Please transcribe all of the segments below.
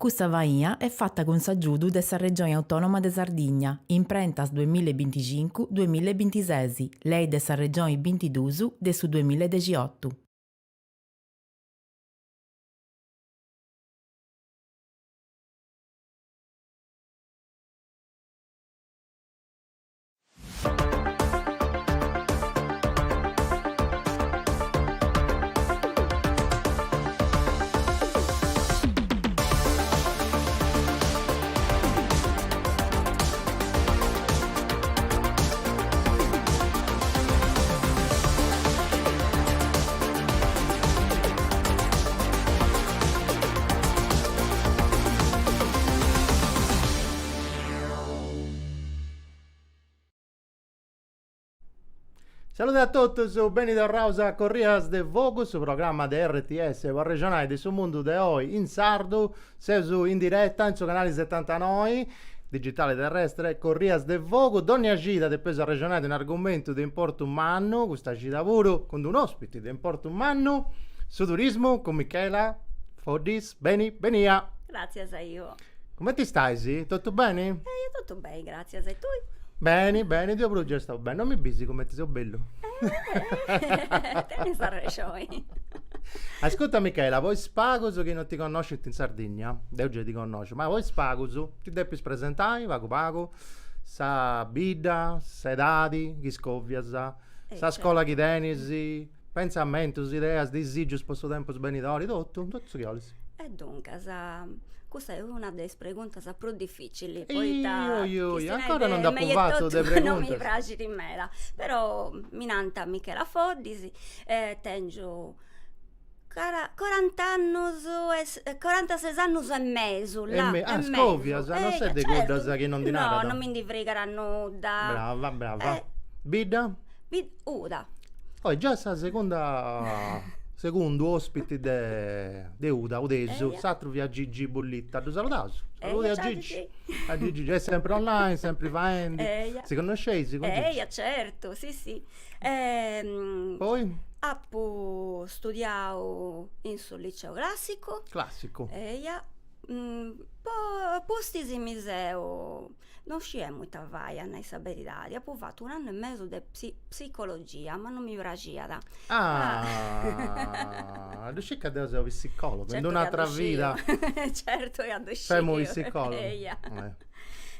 Custa faina est fata cun s'agiudu de sa Regioni Autònoma de Sardigna, Imprentas duamilla e binticincu duamilla e bintises, Lei de sa Regioni bintidus de su duamilla e dexiotu. Salude a totus, beni torraus a Corrias de Fogu, su programma de RTS po arrexonai de su mundu de oi in sardu. Seus in diretta in su canali setantanoi, digitale terrestre, Corrias de Fogu. Dònnia cida depeus arrexonai de un'argumentu de importu mannu, custa cida puru cun d'un'ospiti de importu mannu, su turismu cun Michela Foddis. Beni benia! Gràtzias Ivo. Cumenti stais? Totu beni? Eia, totu beni, gràtzias. E tui? Beni, beni, deu puru giai stau beni. Non mi bisi cumenti seu bellu? Tenis arrexoni. Ascurta Michela, po is pagus chi non ti connoscint in Sardigna, deu giai ti connosciu, ma po is pagus ti depis presentai pagu pagu sa bidda, s'edadi chi scovias, sa scola chi tenis, Pentzamentus, ideas, disìgius po su tempus benidori, totu, totu su chi 'olis. E duncas, custa est una de is preguntas prus dificilis, poita Oi oi, ancora non nd'apu fatu de preguntas. Non mi praxit meda, però mi nant Michela Foddis e tengiu corant'annus e corantases annus e mesu, là, e mesu. Ah, scovias, non ses de cuddas chi non ndi narat. No, non mi ndi frigat nudda. Brava, brava. Bidda? Uda. Oi già sa segunda segundu ospiti de de Uda, udesu, s'atru fiat Gigi Bullitta, ddu saludaus. Saludi a Gigi. A Gigi est sempri online, sempri faendi. Si connosceis cun Gigi? Eia, certu, sì sì. Poi? Apu studiau in su liceu classicu. Classicu. Eia. Po pustis mi seu Non sciemu ita fai, a nai sa beridadi, apu fatu un'annu e mesu de psicologia, ma non mi praxiat. Ah, ddu sciu ca deu seu psicologu, in d'un'atra vida. Certu ca ddu sciu. Femu psicologu. Eia.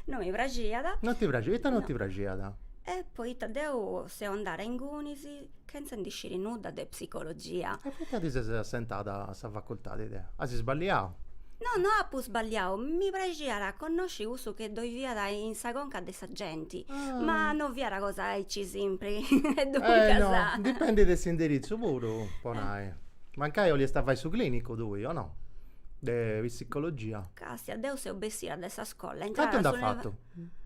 Non mi praxiat. Non ti praxiat, ita non ti praxiat? E poita deu seu andada ingunis chentza ndi sciri nudda de psicologia. E poita ti ses assentada a sa facultadi de. As sballiau? No, no apu sballiau, mi praxiat a connosci cussu chi ddoi fiat in sa conca de sa genti, ma no fiat cosa aici simpri e duncas. Eh no, dipendit de s'indiritzu puru, po nai. Mancai 'oliast fai su clinicu tui, o no? De psicologia. Castia, deu seu bessida de sa scola, intrada a s'universidadi. Cantu nd'as fatu?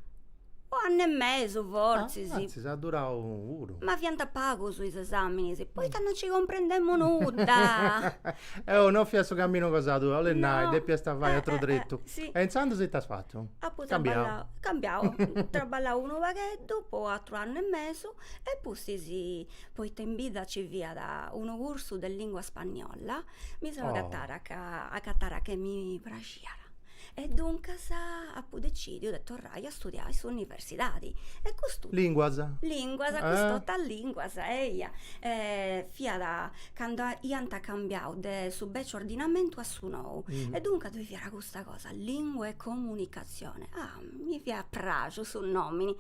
Un'annu e mesu fortzis. Ah, antzis at durau puru. Ma fiant pagus is esaminis, poita non ci cumprendemu nudda. E oh, no fiat su caminu cosa tua, 'olit nai, depiast fai atru tretu. E intzandus ita as fatu? Apu traballau, cambiau, traballau unu pagheddu po atru annu e mesu e pustis, poita in bidda ci fiat unu cursu de lingua spagnola, mi seu agatada ca agatada che mi praxiat E duncas apu decidiu de torrai a studiai in s'universidadi e custu. Linguas? Linguas, custa 'orta linguas, eia. Fiat candu iant cambiau de su beciu ordinamentu a su nou e duncas ddoi fiat custa cosa, lingua e comunicazione, ah mi fiat praxiu su nomini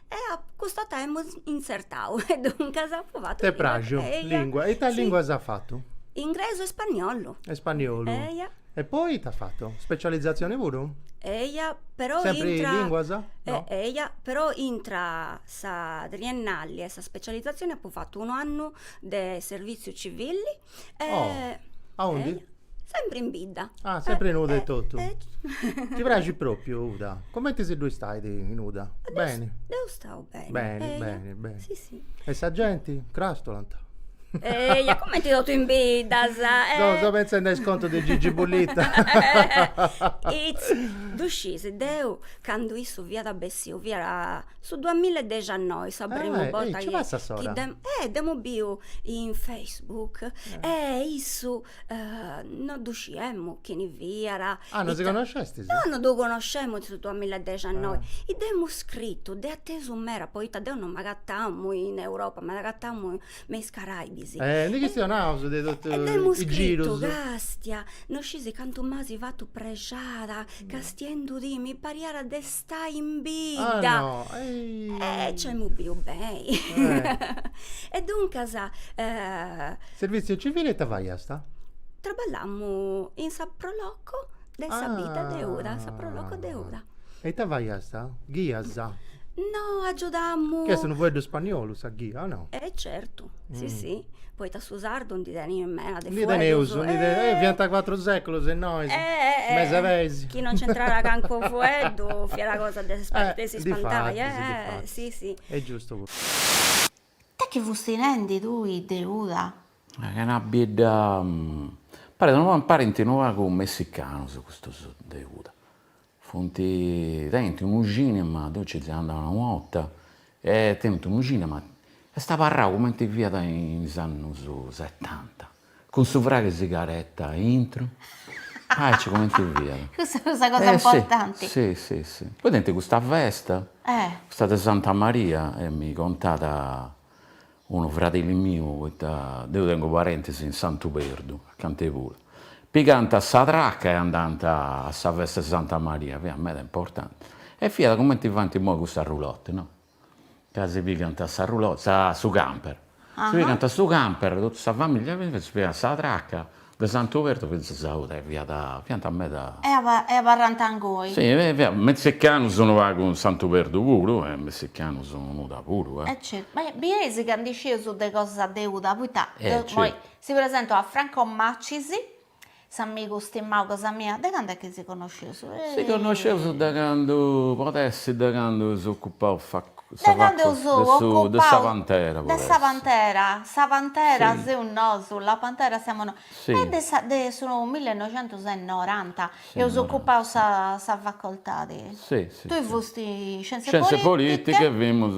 e custa 'orta emu intzertau e duncas apu fatu. T'est praxiu, lingua, e ita linguas as fatu? Ingresu e spagnolu. E spagnolu. Eia. E poi ita as fatu? Specializatzioni puru? Eia, però Sempri intra... linguas? No? Eia, però intra sa triennali e sa specializatzioni apu fatu unu annu de servitziu civili e... Oh, aundi? Eia, sempri in bidda. Ah, sempri in Uda etotu. Ti praxit propriu Uda? Cumenti si ddui stait in Uda? Beni? Deu stau beni. Beni, beni, beni. Si si. E sa genti? Crastolant? Eia, cumenti totu in biddas. No, so pentzendi a is contus de Gigi Bullitta. It's, ddu scis, deu candu issu fiat bessiu, fiat su duamilla e dexianoi sa primu borta chi chi dd'emu eh dd'emu biu in Facebook e issu no ddu sciemu chini fiat. Ah, no si connoscestis? No, no ddu connoscemu in su duamilla e dexianoi. E dd'emu scritu de atesu meda, poita deu no m'agatamu in Europa, m'agatamu me is Caraibis. Eh, ndi chistionaus de totu is girus. E dd'emu scritu, castia, no scisi cantu m'asi fatu prexada, castiendudì, mi pariat de stai in bidda. Ah no, E nc'emu biu beni. E duncas. Serviziu civili ita faiast? Traballamu in sa Pro Loco de sa bidda de Uda, sa Pro Loco de Uda. E ita faiast? Ghias? No, agiudamu. Chi est unu fueddu spagnolu sa ghia, o no? Eh certu, si si, poita su sardu ndi tenit meda de fueddus. Ndi teneus, ndi teneus, fiant cuatru seculus innoi, mes'e peis. Chi non nc'intrara cancu fueddu fiat cosa de si spantai, eh si si. Est giustu puru. Ita chi fusti nendi tui de Uda? Est una bidda, parit unu pagu, parint unu pagu messicanus custus de Uda Funt, tenint unu cinema, deu nci seu andau una 'orta, e tenint unu cinema, est abarrau cumenti fiat in is annus setanta, cun su fragu 'e sigaretta aintru, aici cumenti fiat. Cussa est sa cosa importanti. Si, si, si. Poi tenint custa festa, custa de Santa Maria, e mi contat unu fradili miu, poita deu tengu parentis in Santu Perdu, acant'e Pula, pigant sa traca e andant a sa festa 'e Santa Maria, fiat meda importanti, e fiat cumenti faint imoi cussa roulotte, no, ca si pigant sa roulotte, sa su camper, si pigant su camper totu sa familia, si pigant sa traca De Santu Perdu fintzas a Uda e fiat, fiant meda. E abarrant ingui. Si, fiat, messicanus unu pagu in Santu Perdu puru e messicanus in Uda puru, eh. E certu, ma bieis ca ndi scieus de cosas de Uda, poita deu immoi si presento a Franco Macis, s'amigu stimau cosa mia, de candu est chi si connosceus? Si connosceus de candu, podet essi de candu eus ocupau De candu eus ocupau de sa Pantera, de sa Pantera, sa Pantera seus nosu, la Pantera siamo noi, e de sa de su millenoixentus e noranta eus ocupau sa sa facoltadi. Tui fusti in scienze politiche. Scienze politiche fimus,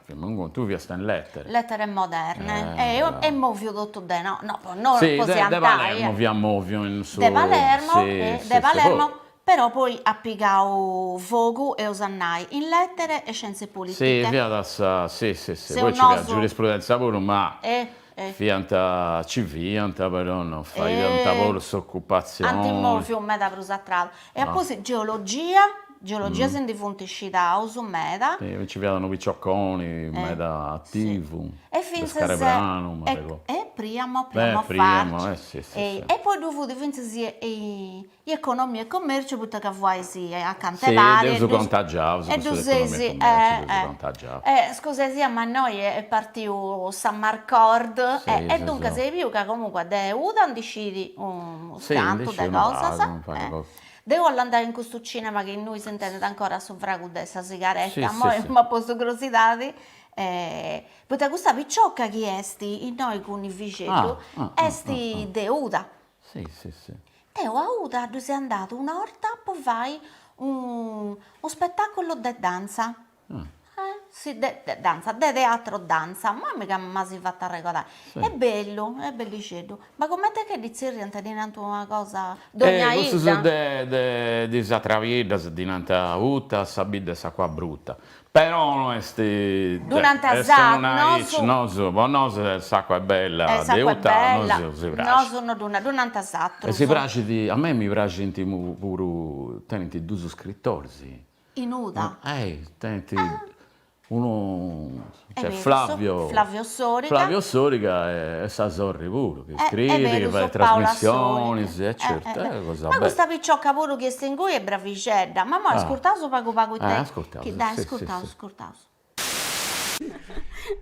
fimus, tui fiast in lettere. Lettere moderne, e e moviu totu de no, no po no po si antai. De Palermo fiat moviu in su. De Palermo, de Palermo Però poi at pigau fogu, eus a nai, in lettere e scienze politiche. Si, fiat sa, si, si, si, poi nci fiat giurisprudenza puru, ma fiant, ci fiant, però non faiant puru s'ocupazioni. Ant moviu meda prus a tradu. E a pustis geologia, geologia si ndi funt scidaus meda. Si, nci fiat unu piciocconi meda attivu. E fintzas. Scarepranu, m'arregordu. E Priamo, Priamo Farci. E poi ddu fut fintzas Economia e commercio poita ca fuais acant'e pari. Si, dd'eus contagiaus e ddu seis scusa sia ma innoi est partiu s'amarcord e duncas eis biu ca comunque de Uda ndi scit unu cantu de cosas. Deu 'ollu andai in custu cinema chi innui s'intendit ancora su fragu de sa sigaretta, immoi m'at postu crosidadi poita custa picioca chi est innoi cun Ivixeddu est de Uda. Si, si, si. Deu a Uda ddu seu andada una 'orta po fai unu spettaculu de danza, si de danza, de teatro danza, ma miga m'as fatu arregodai, est bellu, est bellixeddu, ma comente che ddi tzerriant, ddi nant una cosa, dogna 'idda. Cussus de de is atras biddas ddi nant Uta, sa bidda 'e s'acua bruta Però no est Ddu nant sa, nosu. Nosu, po nosu s'acua est bella, de Uta a nosu si praxit. Nosu no ddu nant, ddu nant is atrus. E si praxit, a mei mi praxint puru, tenint dus scritoris. In Uda? Eh, tenint unu, cioè Flavio. Flavio Soriga. Flavio Soriga e sa sorri puru, chi scriit, chi fait trasmissionis, e certu, est cosa bella. Ma custa picioca puru chi est ingui est bravixedda, ma moi ascurtaus pagu pagu ita Chi dai, ascurtaus, ascurtaus.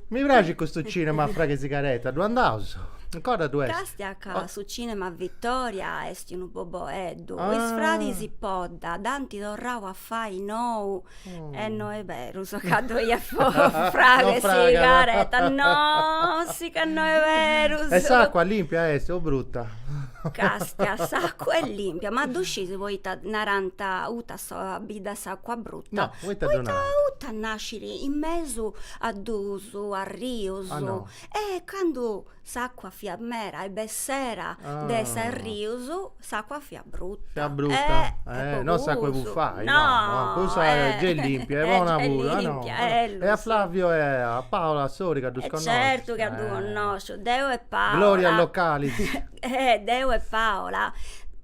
Mi praxit custu cinema a fragu 'e sigaretta, ddu andaus? Ancora ddu est? Castia ca su cinema Vittoria est unu boboeddu, is fradis Podda dd'ant torrau a fai nou e no est berus ca ddoi at fragu 'e sigareta, no, si ca no est berus. E s'acua limpia est o bruta? Castia, s'acua est limpia, ma ddu scis poita narant Uta sa bidda 'e s'acua bruta? No, poita ddu narant? Poita Uta nascit in mesu a dus arrius E candu s'acua fiat mera e bessera de s'arrius, s'acua fiat brutta. Fiat brutta? Eh, no s'acua 'e bufai, no, no, cussa est giai limpia, est bona puru, ah no. E a Flavio e a Paola Soriga ddus connoscis? Certu ca ddu connosciu, deu e Paola. Gloria localis. Eh, deu e Paola,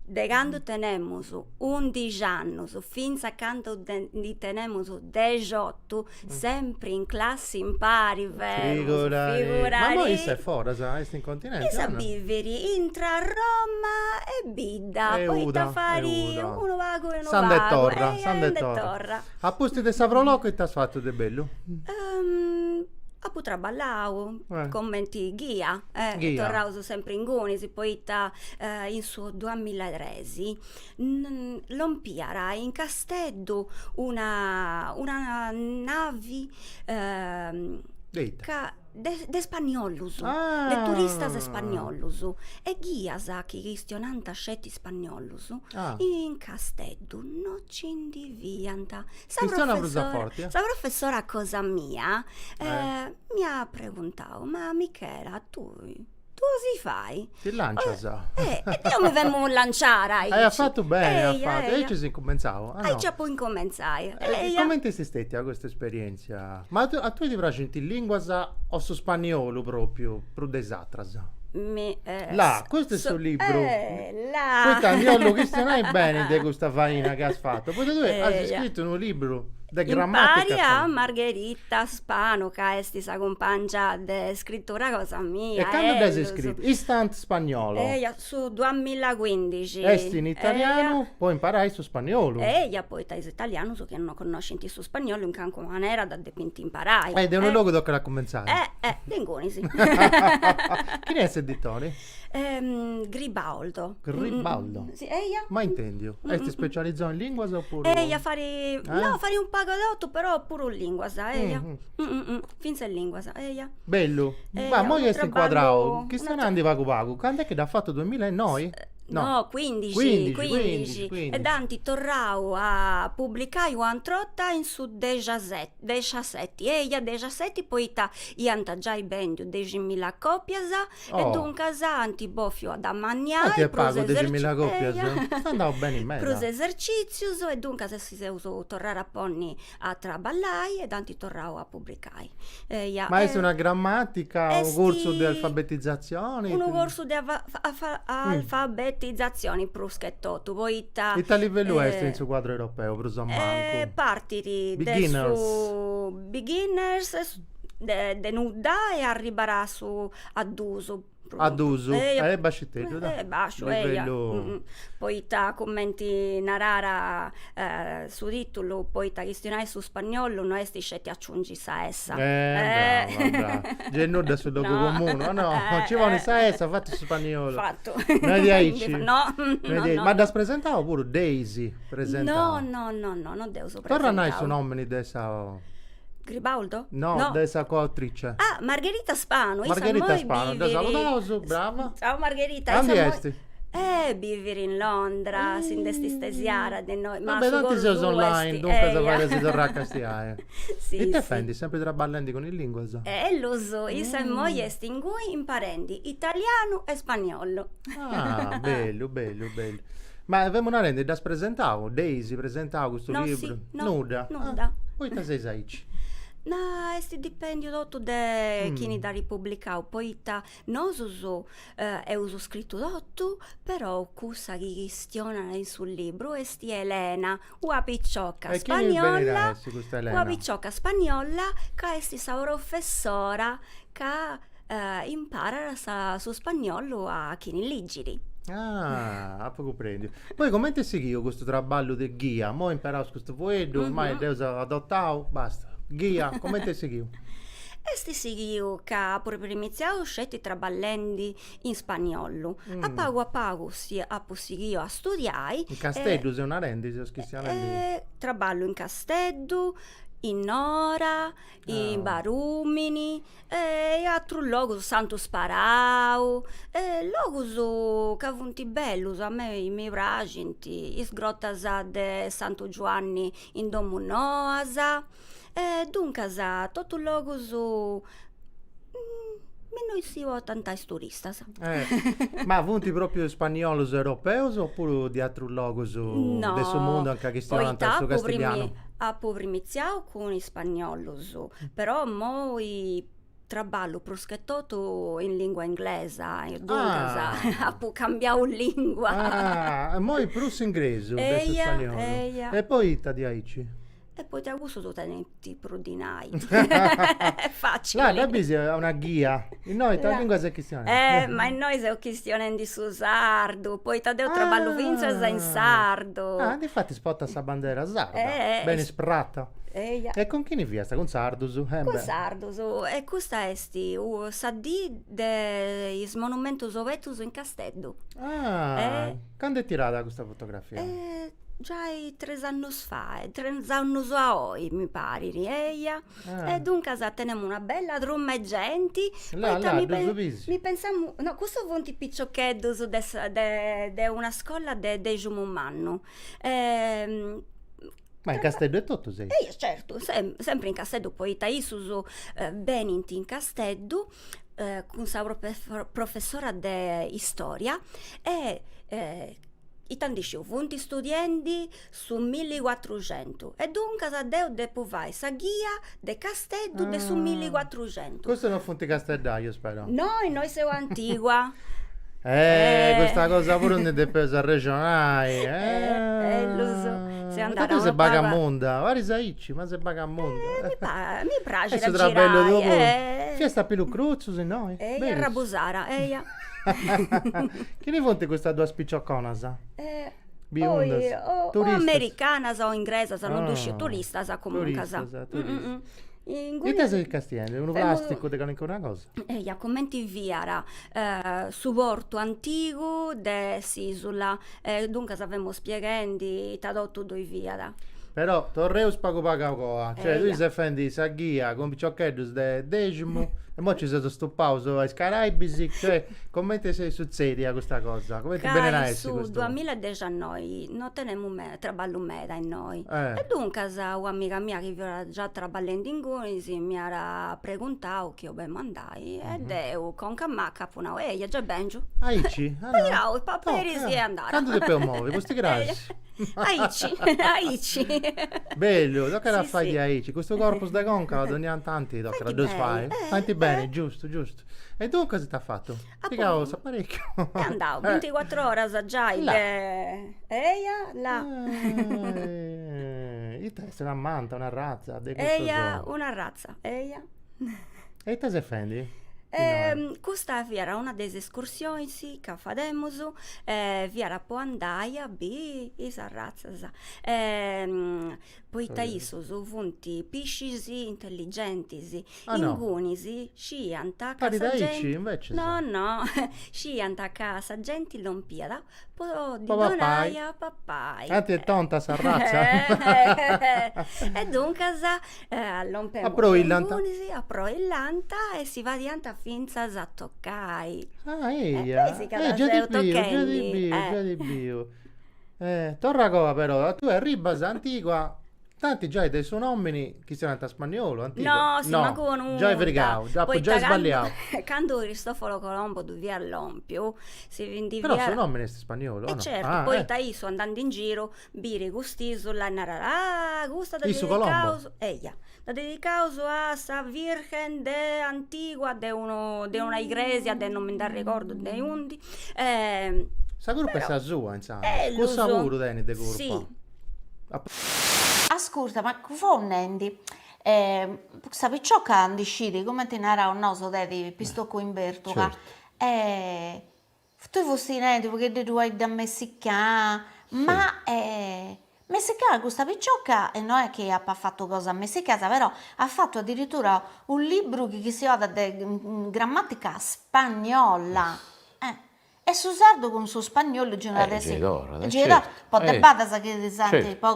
de candu tenemus undixi annus finzas a candu ndi tenemus dexiotu, Sempri in classi impari femus, figuradi. Ma immoi issa est foras, est in continenti Issa biviri intra Roma e bidda, poita fari unu pagu e unu pagu. S'anda e torra, s'anda e torra. A pustis de sa Pro Loco ita as fatu de bellu? Apu traballau cumenti ghia, torraus sempri ingunis, poita in su duamillatresi Lompiat in Casteddu una una navi ca de de ispanniolus, de turistas ispanniolus e ghias chi chistionant sceti ispanniolus in Casteddu no nci ndi fiant. Sa professora sa professora cosa mia m'iat preguntau, ma Michela tui Ddu 'olis fai? Ti lancias? Eh, e deu mi femu lanciara aici. Aiat fatu beni, aiat fatu. E aici as incumentzau, ah no? Aici apu incumentzai. E comenti est stetia custa esperientzia? Ma a tui ti praxint is linguas o su spanniolu propriu prus de is atras? Mi Là, custu est su libru. Eh, là. Poita ndi 'ollu chistionai beni de custa faina chi as fatu, poita tui as scritu unu libru de grammatica. Impari a Margherita Spanu, ca est sa cumpangia de scritura cosa mia. E candu dd'as scritu? Instant Spagnolo. Eia, su duamillacuindixi. Est in italianu po imparai su spagnolu. Eia, poita is italianus chi no connoscint su spagnolu in calincuna manera dda depint imparai. E de unu logu tocat a cumentzai. Eh, eh, de ingunis. Chini est s'editori? Gribaldo. Gribaldo. Si, eia. Mai intendiu. Est specializau in linguas opuru? Eia, fari, no, fari unu pagu de totu, però puru linguas, eia. Finzas linguas, eia. Bellu. Ma immoi est incuadrau. Chistionandi pagu pagu, cand'est chi dd'at fatu duemillaenoi? No, quindixi, quindixi. E dd'ant torrau a publicai u'antra 'orta in su dexaseti, eia, dexaseti poita iant giai bendiu deximilla copias E duncas ant bòfiu amanniai prus prus esercìtzius e duncas si seus torraus a ponni a traballai e dd'ant torrau a publicai. Ma est una grammatica, unu cursu de alfabetizatzioni? Unu cursu de alfabetizatzioni prus che totu, poita. Ita livellu est in su cuadru europeu prus o mancu? Partit de su beginners de de nudda e arribat a su A dus. A dus, est basciteddu da. Est basciu, eia. Poita cumenti narat su titulu, poita chistionai su spagnolu no est sceti aciungi sa essa. Eh, brava, brava. Gei nudda su logu comunu, no, nci ponis sa essa, fatu su spagnolu. Fatu. No est diaici. No, no, no. Ma dd'as presentau puru, dd'eis presentau? No, no, no, no, no dd'eus presentau. Torra a nai su nomini de sa Gribaldo? No, de sa coautrice. Ah, Margherita Spanu, issa Margherita Spanu, dda saludaus, brava. Ciao Margherita. Aundi est? Eh, biviri in Londra, si nd'est istesiara de noi, ma su coru seus online, duncas fait a si torrai a castiai. Si, Ita fendi, sempri traballendi cun is linguas? Ellus, issa immoi est ingui imparendi italianu e spagnolu. Ah, bellu, bellu, bellu. Ma femu narendi, dd'as presentau, dd'eis presentau custu No, libru? si, no, Nudda? nudda. Ah, poita seis aici? No, est dipendiu totu de chini dd'at publicau, poita nosus eus scritu totu, però cussa chi chistionat in su libru est Elena, una picioca E chini benit a essi custa Elena? una picioca spagnola ca est sa professora ca imparat su spagnolu a chini ligit. Ah, apu cumprendiu. Poi comente est sighiu custu traballu de ghia? Moi imperaus custu fueddu, ormai dd'eus adotau, basta. Ghia, comente est sighiu? Est sighiu ca apu primitziau sceti traballendi in spagnollu, a pagu a pagu si apu sighiu a studiai. In Casteddu seu narendi, seus chistionendi. Traballu in Casteddu, in Nora, in Barumini e in atrus logus, Santu Sparau, logus ca funt bellus, a mei mi praxint, is grotas de Santu Giuanni in Domunoas E duncas totus logus innui si portant is turistas. Ma funt propriu spagnolus europeus opuru di atrus logus de su mundu anca chistionant su castiglianu? Apu primitziau cun is spagnolus, però immoi traballu prus che totu in lingua inglesa, duncas apu cambiau lingua. Ah, immoi prus s'ingresu de su spagnolu. Eia, eia. E poita diaici? E poita cussus tenint prus dinai. Est facili. Là, dda bisi una ghia. Innoi ita lingua ses chistionendi? Eh, ma innoi seu chistionendi su sardu, poita deu traballu fintzas in sardu. Ah, difatis portas sa bandera sarda, beni sprata. Eia. E cun chini fiast? Cun sardus? Cun sardus. E custa est sa dì de is monumentus obertus in Casteddu. Ah, candu est tirada custa fotografia? Giai tres annus fait, tres annus a oi mi parit, eia. E duncas tenemu una bella truma 'e genti, poita mi mi pensamu, no custus funt piciocheddus de sa de de una scola de Deximumannu. Ma in Casteddu etotu seis? Eia, certu, sempri in Casteddu poita issus benint in Casteddu cun sa professora de istoria e ita ndi sciu, funt studiendi su millicuatruxentu e duncas deu depu fai sa ghia de Casteddu de su millicuatruxentu. Custus non funt casteddaius però. No, innoi seu Antigua. Eh, custa cosa puru ndi depeus arrexonai. Ellus, seu andada Ma tui ses bagamunda, paris aici, ma ses bagamunda. Mi mi praxit a girai. Fiast a pilus crutzus innoi? Eia, Arrabusara, eia. Chini funt custas duas picioconas? Biundas, turistas. O americanas o ingresas, non ddu sciu, turistas comuncas. Turistas, turistas. Ita seis castiendi? Unu plasticu de calincuna cosa? Eia, cumenti fiat su portu antigu de s'isula, e duncas femus spieghendi ita totu ddoi fiat. Però torreus pagu pagu a coa, cioè tui ses fendi sa ghia cun piciocheddus de Deximu e immoi nci seus stupaus a is Caraibis, cioè cumenti est sutzedia custa cosa, cumenti benit a essi custu? Ca in su duamilla e dexianoi no tenemu traballu meda innoi e duncas u'amiga mia chi fiat già traballendi ingunis m'iat preguntau chi 'obemu andai e deu conca macca apu nau eia già bengiu. Aici? Pigau is paperis e andada. Candu depeus movi? Pusti cras? Aici, aici. Bellu, tocat a fai diaici, custu corpus de conca dogna tanti tocat a ddus fai. Faint beni, giustu, giustu. E duncas ita as fatu? Pigau s'aparecchiu. E andau, binticuatr'oras giai de eia, là. Ita est una manta, una razza de cussus. Eia, una razza, eia. E ita ses fendi? Custa fiat una de is escursionis ca fademus, fiat po andai a biri is arratzas, poita issus funt piscis intelligentis, ingunis sciiant ca sa genti, no no, sciiant ca sa genti lompiat Po ddi donai a papai. Tanti est tonta sa ratza. E duncas lompemus ingunis, aproillant e si fadiant fintzas a tocai. Ah eia, eh già ti biu, già ti biu, già ti biu. Torra a coa però, tui arribas a Antigua Tanti giai de su nomini chistionant spagnolu, Antigua. No, si mancu po nudda. Giai frigau, apu giai sballiau. Candu Cristoforo Colombo ddu fiat lompiu, si ndi fiat. Però su nomini est spagnolu, o no? E certu, poita issu andandi in giru biri cust'isula e narat, ah, custa dda dedicaus, eia, dda dedicaus a sa Virgen de Antigua de unu de una igresia de non mi nd'arregordu de undi. Sa curpa est sa sua, intzandus, cussa puru tenit de curpa. Si Ascurta, ma fo nendi, sa picioca ndi scit cumenti naraus nosu de pistocu in bertula, e tui fusti nendi u' pagheddu 'e messicanu, ma. Messicana custa picioca, e no est chi apat fatu cosas messicanas, però at fatu adiritura unu libru chi chistionat de grammatica spagnola. E su sardu cun su spagnolu gei no at essi. Gei torrat, po de badas chi si senti po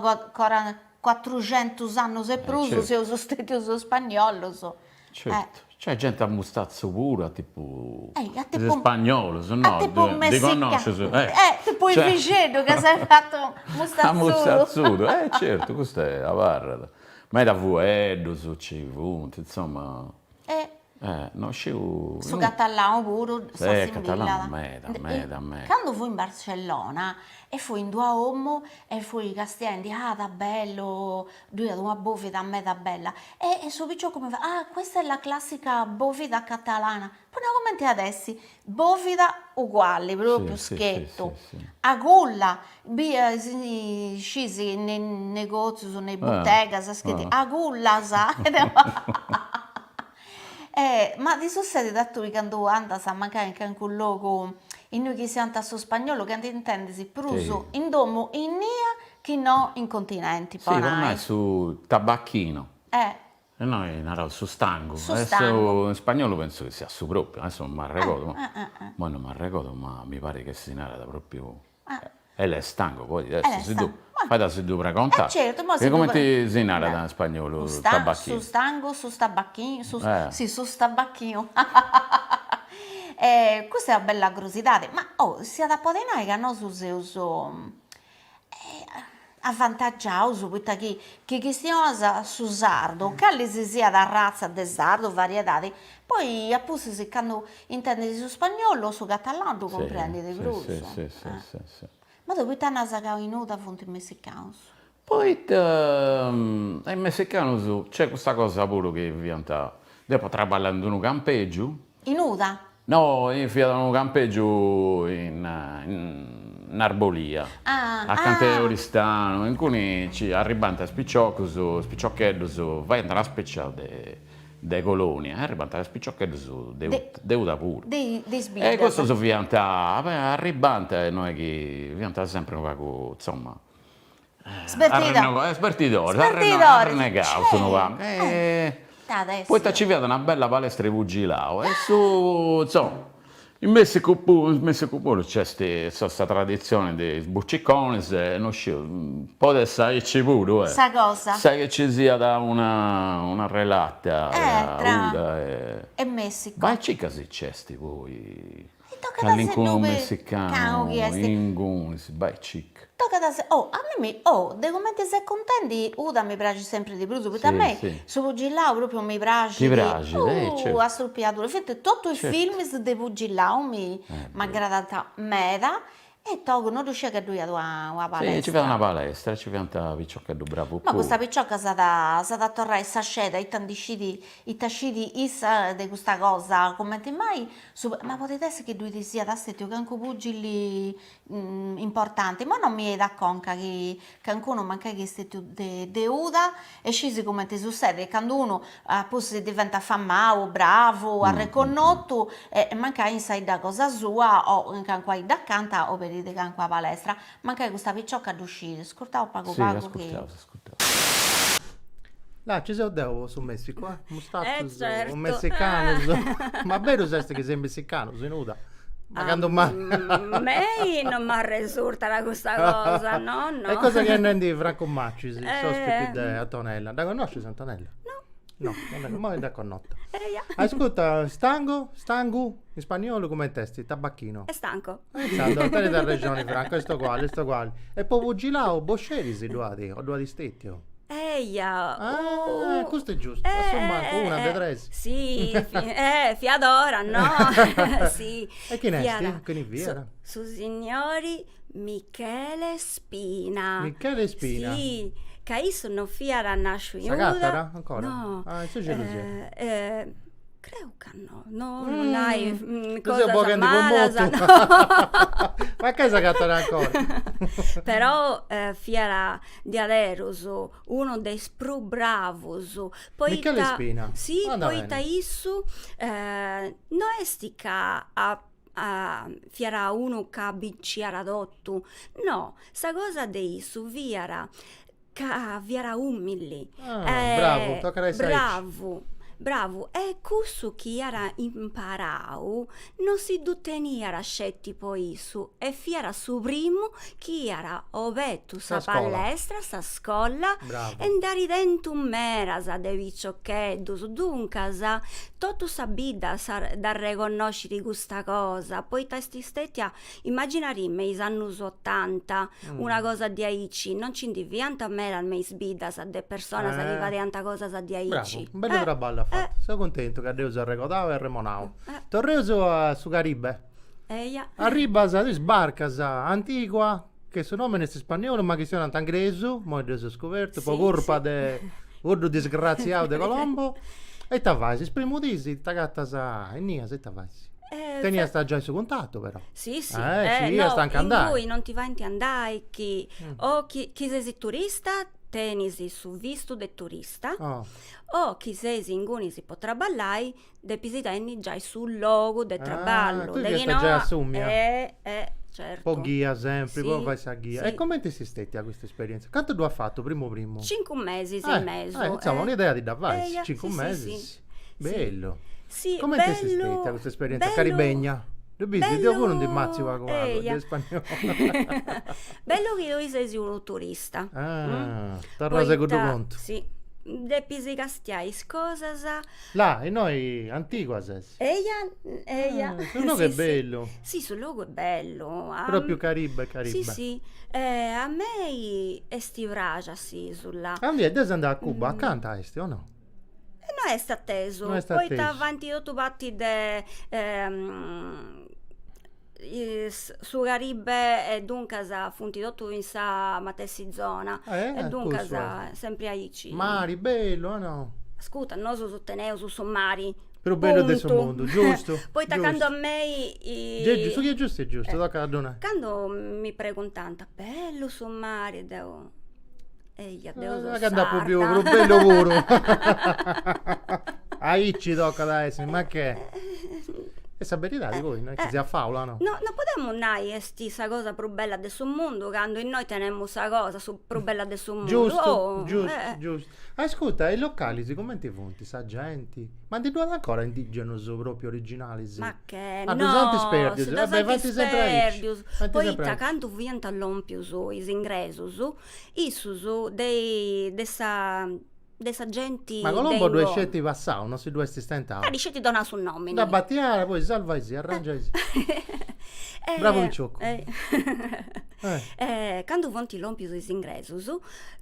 cuatruxentus annus e prus seus stetius spagnolus. Certu, nc'est genti a mustatzu puru, a tipu is spagnolus, no? A tipu messicanu. Eh, tipu Ivixeddu ca s'est fatu mustatzudu. A mustatzudu, eh certu, custu est abarrat. Meda fueddus nci funt, insoma. Eh, no sciu. Su catalanu puru s'assimbillat. Catalanu meda, meda, meda. Candu fui in Barcellona e fui in d'una 'omu e fui castiendi, ah ta bellu, ddui iat una bovida meda bella e su piciocu mi fait, ah questa è la classica bovida catalana, poi nau cumenti at essi, bovida uguali, propriu schetu, agulla, bia scisi in is negozius, in is butegas, scriti agullas Ma ti sussedit a tui candu andas mancai in calincunu logu innui chistionant su spagnolu ca t'intendis prus in domu innia chi no in continenti, po nai. Si, po nai su tabacchino. E noi naraus su stangu. Su stangu. In spagnolu pentzu chi siat su propriu, adesso non m'arregodu, moi non m'arregodu, ma mi parit che si narat propriu El estango, poi adesso si ddu, fait a si ddu pregontai. Eh certu, ma si ddu. E cumenti si narat in spagnolu tabacchinu? Su stango, su tabacchinu, su, si su tabacchinu. Custa est una bella crosidadi, ma oh, s'iat a podi nai ca nosu seus avantagiaus, poita chi chi chistionas su sardu, cali si siat arratza de sardu, variedadi, poi a pustis candu intendis su spagnolu o su catalanu ddu cumprendis de prus. Si si si. Ma tui poita nas ca in Uda funt messicanus? Poita is messicanus, nc'est custa cosa puru chi fiant, deu apu traballau in d'unu campeggiu. In Uda? No, fiat unu campeggiu in in Arbolia, acanta 'e Oristano, inguni nci arribant is piciocus, is piciocheddus, faiant una specia de de colonia e arribant is piciocheddus de de Uda puru. De is biddas. E custus fiant, arribant e no est chi fiant sempri unu pagu, insoma, Sbertidoris. Sbertidoris, arrennegaus unu pagu. Poita nci fiat una bella palestra 'e pugilau e su, insoma, in Messicu puru, in Messicu puru nc'est sa traditzioni de is buciconis e no sciu, podit essi aici puru, eh. Sa cosa. Sa chi nci siat una una relata tra Uda e. E Messicu. Bai circa si nc'est poi Calincunu messicanu ingunis, bai circa. Tocat a si, oh, a mei oh, de cumenti ses contendi Uda mi praxit sempri de prus, poita a mei su pugilau propriu mi praxit. Ti praxit, eh, certu. A strupiadura, fintzas totu is filmis de pugilau mi m'agradant meda E togu, no ddu sciia ca ddu iat una palestra. Si, nci fiat una palestra, nci fiant piciocheddu bravu puru. Ma custa picioca s'at a s'at a torrai sa sceda, ita ndi scit, ita scit issa de custa cosa, cumenti mai su, ma podit essi chi ddui siat stetiu calincunu pugili importanti, ma no mi 'enit a conca chi Cancunu mancai chi est stetiu de de Uda e scisi cumenti sussedit candu unu a pustis diventat famau, bravu, arreconnotu e mancai in sa 'idda cosa sua o in calincuna 'idda acanta oberit calincuna palestra, mancai custa picioca ddu scit, ascurtaus pagu pagu chi. Là, ci seu deu po su Messicu, eh? Mustatzus messicanus. Ma berus est chi seis messicanus in Uda? Ma candu mai? A mei non m'arresurtat custa cosa, no no. E cosa chi est nendi Francu Macis, s'ospiti de Antonella. Dda connoscis Antonella? No. No, non dda, moi dd'as connota. Eia. Ascurta, stango, stangu, in spagnolu cumenti est? Tabacchino. Estanco. Intzandus, tenit arrexoni Francu, est uguali, est uguali. E po pugilau, bosceris ddu at o ddu at stetiu? Eia. Ah, custu est giustu, a su mancu una de tres. Si, eh, fiat ora, no? Si. E chini est? Chini fiat? Su signori Michele Spina. Michele Spina. Si, ca issu non fiat nasciu in Uda. S'agatat ancora? No. Ah, in su cielu siat. Creu ca no, no no nai cosas malas, no. Mancai s'agatat ancora. Però fiat diaderus unu de is prus bravus, poita Michele Spina. Si, poita issu no est ca at. Fiat unu ca binciat totu, no, sa cosa de issu fiat ca fiat umili. Ah, bravu, tocat a essi aici. Bravu, bravu, e cussu chi iat imparau no si ddu teniat sceti po issu e fiat su primu chi iat obertu sa palestra, sa scola, e nd'at tentu medas de piciocheddus, duncas totu sa bidda dd'arreconnoscit custa cosa, poita est stetia, immaginarì me is annus otanta, una cosa diaici, non nci ndi fiant medas me is biddas de personas chi fadiant cosas diaici. Bravu, bellu traballu at fatu, seu cuntentu ca dd'eus arregodau e arremonau. Torreus a su Caribe. Eia. Arribas, tui sbarcas a Antigua, che su nomini est ispanniolu ma chistionant ingresu, imoi dd'eus scobertu, po curpa de cuddu disgratziau de Colombo. E ita fais? Is primu dis t'agatas innias, ita fais? Teniast giai su cuntatu però. Si, si. Eh, sciiast no, anca andai. Ingui non ti faint andai chi o chi chi ses turista tenis su vistu de turista o chi ses ingunis po traballai Depis tenni giai su logu de traballu, tui de chi fiast no giai assumia. Eh, eh, certu. Po ghia sempri, po fai sa ghia. Si. E comenti est stetia custa esperienza? Cantu ddu as fatu primu primu? Cincu mesis e mesu. Eh, insoma, un'idea ti dda fais, cincu mesis. Bellu. Si, Comenti est stetia custa esperienza caribegna? Ddu bisi, deu puru ndi matziu pagu pagu de spagnolu. Bellu chi tui ses unu turista. Ah, torraus a cuddu contu. Si, depis castiai is cosas Là, innoi Antigua ses? Eia, eia. Ah, su logu est bellu. Si, su logu est bellu. Propriu Caribe, Caribe. Si, si. A mei est praxia s'isula. Aundi est? Deu seu andau a Cuba, acanta est o no? No est atesu, No est atesu. poita faint totu parti de su Caribe e duncas funt totu in sa matessi zona e duncas sempri aici. Mari bellu o no? Ascurta, nosu teneus su mari. Prus bellu de su mundu, giustu. Poita candu a mei. Su chi est giustu est giustu, tocat a ddu nai. Candu mi preguntant, bellu su mari, deu eia, deu seu Candu apu biu sarda. prus bellu puru. Aici tocat a essi, ma che. Est sa beridadi poi, no est chi siat faula, no? No, no podemus nai est sa cosa prus bella de su mundu candu innoi tenemus sa cosa su prus bella de su mundu. Giustu, giustu, giustu. Ascurta, is localis cumenti funt, sa genti? Ma ndi ddu at ancora indigenus propriu originalis? Ma che, Ah, ddus ant no, sperdius, si ddus eh beh, ant faint sempri aici, sperdius, faint sempri poita aici. candu fiant lompius is ingresus, issus de de sa de sa genti Ma de Colombo ddu est ingoni. sceti passau, non si ddu est stentau. At sceti donau su nomini. Dd'at batiada, poi salvaisì, arrangiaisì. Bravu picioccu. Candu funt lompius is ingresus,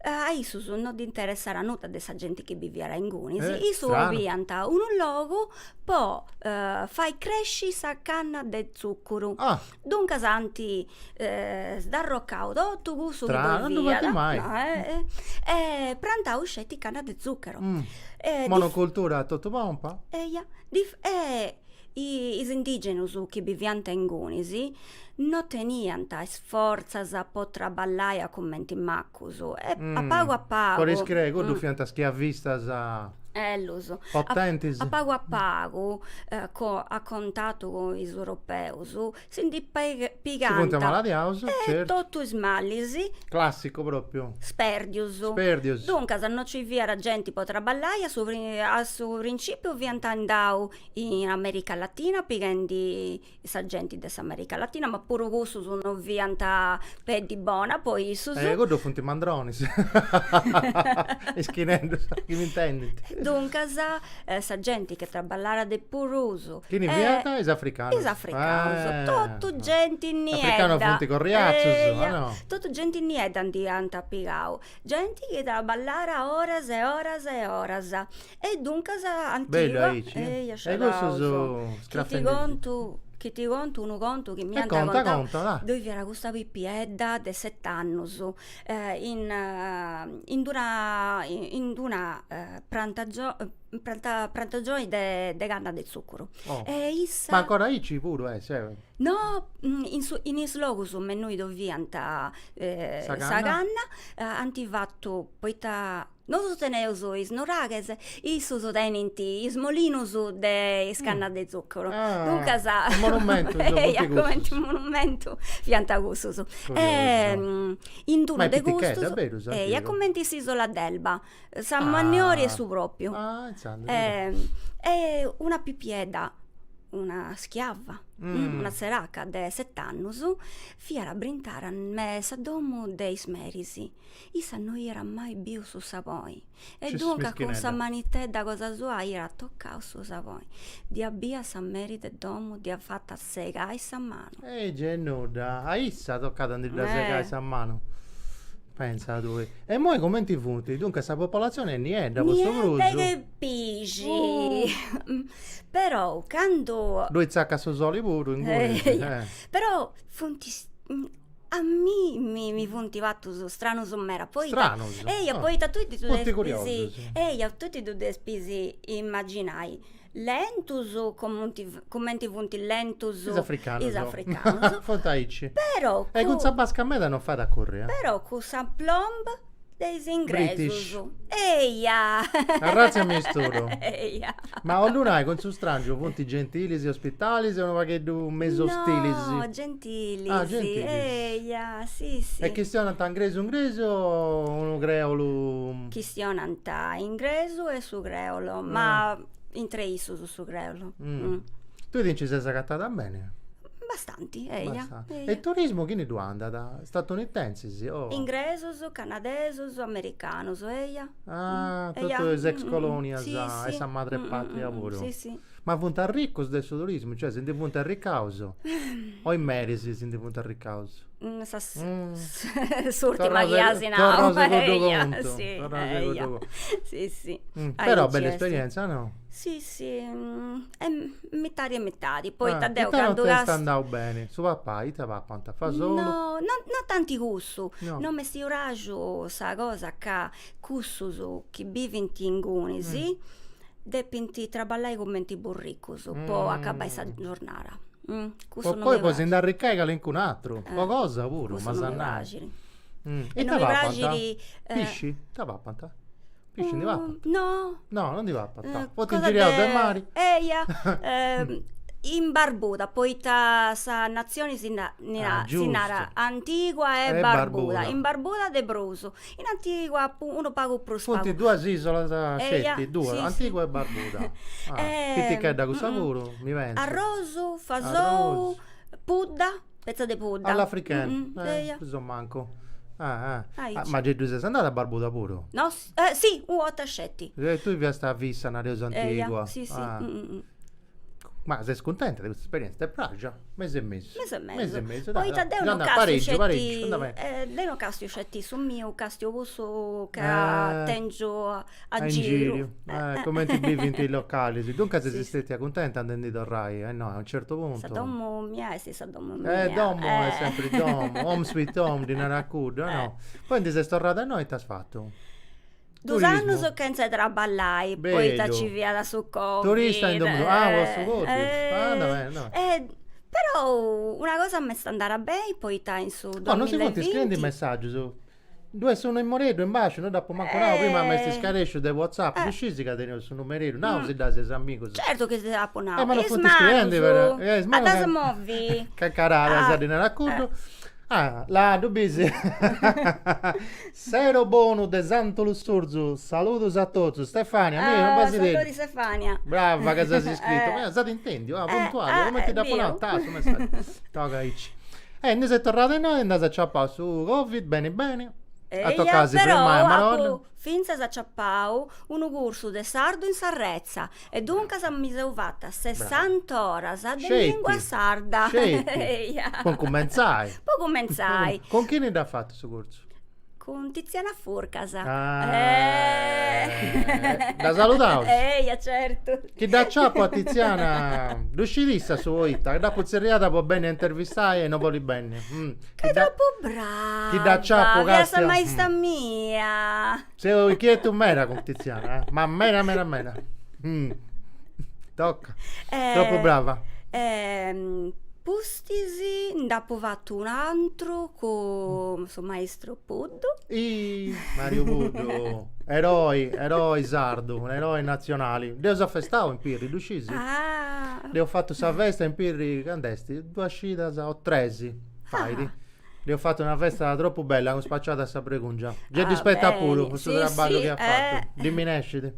a issus no dd'interessat nudda de sa genti chi biviat ingunis, issus 'oliant unu logu po fai cresci sa canna de tzuccuru. Duncas ant sdarrocau totu cussu chi ddoi fiat e prantau sceti canna de zucchero. Monocultura a totu pompa? Eia, e is indigenus chi biviant ingunis no teniant is fortzas po traballai a cumenti macus e a pagu a pagu. Podeis crei, cuddus fiant schiavistas Ellus. Potentis. A pagu a pagu, a contatu cun is europeus, si ndi pigant. Si funt amaladiaus, certu. Totu is malis. Classicu propriu. Sperdius. Sperdius. Duncas no nci fiat genti po traballai, a su a su principiu fiant andau in America Latina pighendi sa genti de s'America Latina, ma puru cussus no fiant peddi bona po issus. Eh, cuddu funt mandronis, ischinendus, chi m'intendint. Duncas sa genti chi traballara de prus. Chini fiant? Is africanus. Is africanus, totu genti niedda. Africanus funt corriatzus, o no? Totu genti niedda ndi ant pigau, genti chi traballara oras e oras e oras. E duncas Antigua Bellu aici. Eia E cussus Chi ti contu chi ti contu unu contu chi m'iant contau. Conta conta Ddoi fiat custa pipiedda de set'annus in in d'una in d'una prantagio. Pranta prantagioni de de canna de tzuccuru. Oh. E issa. Ma ancora aici puru est, cioè. No, in su in is logus me innui ddoi fiant sa Sa canna ant fatu, poita nosu teneus is nuraghes, issus tenint is molinus de is cannas de tzuccuru. Ah, Duncas monumentus funt eia, cussus. cumenti monumentu fiant cussus. Curiosu. In d'unu Ma est de pitichedda, custus, berus, eia, antigu? cumenti s'isola d'Elba Sa manniori est su propriu. Ah, intzandus. E una pipiedda, una schiava, una tzeraca de set'annus, fiat brintada me sa domu de is meris. Issa no iat mai biu su saboni e duncas cun sa manitedda cosa sua iat tocau su saboni. Dd'iat bia sa meri de domu dd'iat fata segai sa manu. E gei nudda, a issa tocat a ndi dda segai sa manu. Pensa tui. E immoi cumenti funt? Duncas sa popolatzioni est niedda po su prus. Niedda che pixi. Però candu. Ddoi tzacat su soli puru ingunis. Però funt a mimmi mi funt fatus stranus meda, poita. Stranus? Eia, poita tui ti ddu Funt depis. curiosus. Eia, tui ti ddu depis immaginai Lentus cumenti funt lentus is africanus, is africanus. Funt aici. Però E cun sa basca meda non fait a curri, eh. Però cun s'aplomb de is ingresus. Eia! Arratza 'e misturu. Eia! Ma 'ollu nai, cun su strangiu funt gentilis e ospitalis o unu pagheddu mesu ostilis? No, gentilis. Ah, gentilis. Eia, si si. E chistionant ingresu ingresu o unu creolu? Chistionant ingresu e su creolo, ma intre issus su creolo. Tui ti nci ses agatada beni? Bastanti, eia. E turismu chini ddu andat? Statunitensis o? Ingresus, canadesus, americanus, eia. Ah, totu is ex colonias e sa madre patria puru. Si si. Ma funt arricus de su turismu, cioè si ndi funt arricaus o is meris si ndi funt arricaus? Sa s'urtima chi as nau. Torraus a cuddu contu. Torraus a cuddu contu. Si si. Però bella esperienza, no? Si si, est mitadi e mitadi, poita deu candu. Ita no t'est andau beni? Su papai, ita papant? Fasolu? No, no tanti cussu, no m'est praxu sa cosa ca cussus chi bivint ingunis depint traballai cumenti burricus po acabai sa giornada. Cussu non mi poi po si nd'arricai calincun'atru, po cosa puru, m'as a nai. E non mi praxit. Pisci? Ita papant? Pisci ndi papant? No. No, non ndi papant. Funt ingiriaus de mari. Eia, in Barbuda, poita sa natzioni si narat Antigua e Barbuda, in Barbuda de prus, in Antigua unu pagu prus pagu. Funt duas isolas sceti, duas, Antigua e Barbuda. Pitichedda cussa puru, mi pensu. Arrosu, fasou, pudda, petza de pudda. All'africaine, prus o mancu. Ah, ah. Ma gei ddui ses andada a Barbuda puru? No, si, u' 'orta sceti. E tui fiast fissa, nareus, Antigua. Sì, sì. Ma ses cuntenta de custa esperienza? T'est praxia? Mesu e mesu. Mesu e mesu. Mesu e mesu, dai. Poita deu no càstiu sceti, deu no càstiu sceti su miu, càstiu cussu ca tèngiu a giru. Cumenti bivint is localis. Duncas ses stetia cuntenta a ndi torrai, eh no, a unu certu puntu. Sa domu mia est sa domu mia. Eh, domu est sempri domu, home sweet home ddi narat cuddu, no? Poi ndi ses torrada innoi ita as fatu? Dus annus chentza 'e traballai, poita ci fiat su Covid. Turista in domu tua, ah po su Covid, ah anda beni anda beni. Però una cosa m'est andada beni poita in su duamillaevinti. Oh, no si funt scriendi messaggius, ddu est su numereddu in basciu, no dd'apu mancu nau prima, m'est scaresciu de Whatsapp, ddu sciis ca teneus su numereddu, nau si dd'as a is amigus. Certu chi si dd'apu nau, Eh ma no funt scriendi però, is manus a ddas movi. Cacaradas ddi narat cuddu Ah, là, ddu bisi? Sero bonu de Santu Lussurzu, saludus a totus. Stefania, mi, unu basideddu. Saludi Stefania. Brava ca ses iscritu. Eh, s'at intendiu, ah, puntuali, cumenti dd'apu nau, ta, su messaggiu. Toga aici. E ndi ses torrada innoi e nd'as aciapau su Covid, beni beni. A tocau a si frimai a marolla. Fintzas aciapau unu cursu de sardu in s'arretza E duncas mi seu fata sessant'oras de lingua sarda. Sceti, po cumentzai. Po cumentzai. Cun chini dd'as fatu su cursu? Cun Tiziana Furcas. Dda saludaus. Eia, certu. Chi dd'aciapu a Tiziana, ddu scit issa su poita, dd'apu tzerriada po benni a intervistai e no bolit benni. Ca est tropu brava. Chi dd'aciapu, castia. Fiat sa maista mia. Seu inchietu meda cun Tiziana, eh, ma meda meda meda. Tocca. Troppu brava. Pustis nd'apu fatu un'antru cun su maistru Puddu. Ih, Mariu Puddu, eroi, eroi sardu, un'eroi natzionali. Dd'eus afestau in Pirri, ddu scisi? Ah. Dd'eus fatu sa festa in Pirri, cand'est? Duas cidas o tres fait. Dd'eus fatu una festa tropu bella cun spaciada sa bregungia. Gei ddi spetat puru po su traballu chi at fatu, ddi minescit.